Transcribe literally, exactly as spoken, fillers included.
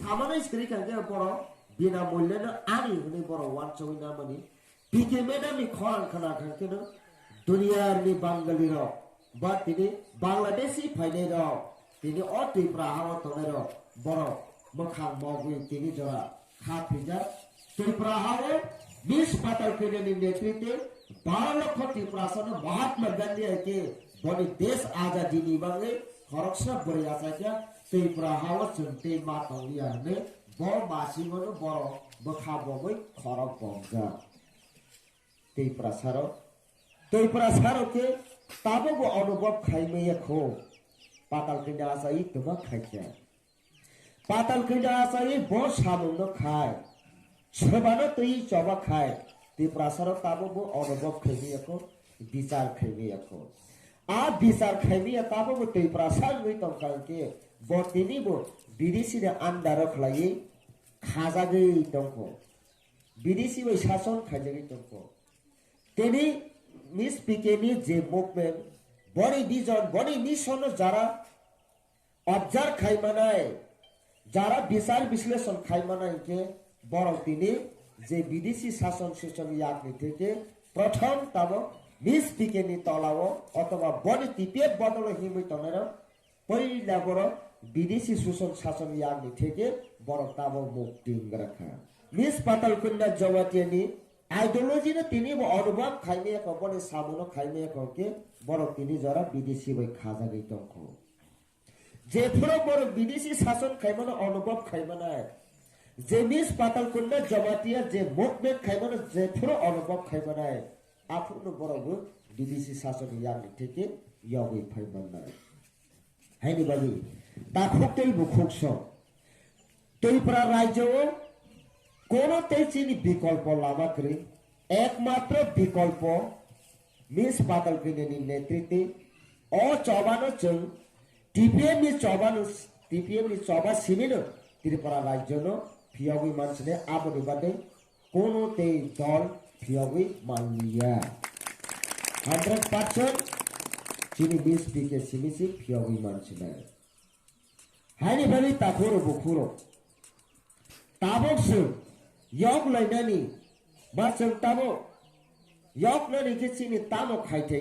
Samani sri kangke borok bina mulyano ani hwnwi borok wansugwi namani. P K madam ni khorang khna kangkeno duniyarni Bangali rok ba tini Bangladeshi phainai rok tini o Tripura hao tongnai rok borok mwkhang mogwi tini jora kha phaijak. Tripura hao Miss Patal Kanya ni netritwe baro lokho Tripura sano Mahatma Gandhi hai khe boni desh azadi ni bagwi khoroksa bwrwi achaikha. Tripura hao chwng tei ma tongliya hwnwi bo masingwno borok bwkha bogwi khorok bomjak. Tripura saro, Tripura saro khe tabukbo onubhob khaimaya kho. Patal Kanya achai twma khaikha. Patal Kanya achai bo samungno khai. Sobano twi choba khai. Tripura saro tabukbo onubhob khaimaya kho, bichar khaimaya kho. A bichar khaimaya tabukbo Tripura sangwi tongkha hwnkhe bo tinibo bidesi ni under o khlaiwi khajagwi tongkho. Bidesi bai sason khaijagwi tongkho. Tini Miss P K ni je movement, boni vision, boni mission no jara observe khaimanai, jara bichar bisleshon khaimanai hwnkhe borok tini je bidesi sason suson yakni theke prothom tabok Miss P K ni tolao othoba boni T P F bodolo himwi tongnairok poila borok bidesi suson sason yakni theke borok tabok mukti wngrakha. Miss Patal Kanya Jamatia ni ideology no tini bo onubhob khaimaya kho, boni samuno khaimaya kho hwnkhe borok tini jora bidesi bai khajagwi tongkho. Jephuru borok bidesi sason khaimano onubhob khaimanai, je Miss Patal Kanya Jamatia je movement khaimano jephuru onubhob khaimanai, aphuru borokbo bidesi sason yakni theke yogwi phaimanai. Haini bagwi takhuk tei bukhuk song Tripura rajyo o kono tei chini bikolpo lama kwrwi, ekmatro bikolpo Miss Patal Kanya ni netritwi o chobano chwng T P F ni chobano, T P F ni choba simino Tripura rajyo no phiyogwi mansine aboni bagwi kono tei dol phiyogwi manliya. Hundred percent chini Miss P K simi si phiyogwi mansinai. Haini bagwi takhuro bukhuro. Tabok chwng yok lainani ba chwng tabok yok nani khe chini tamo khaithai.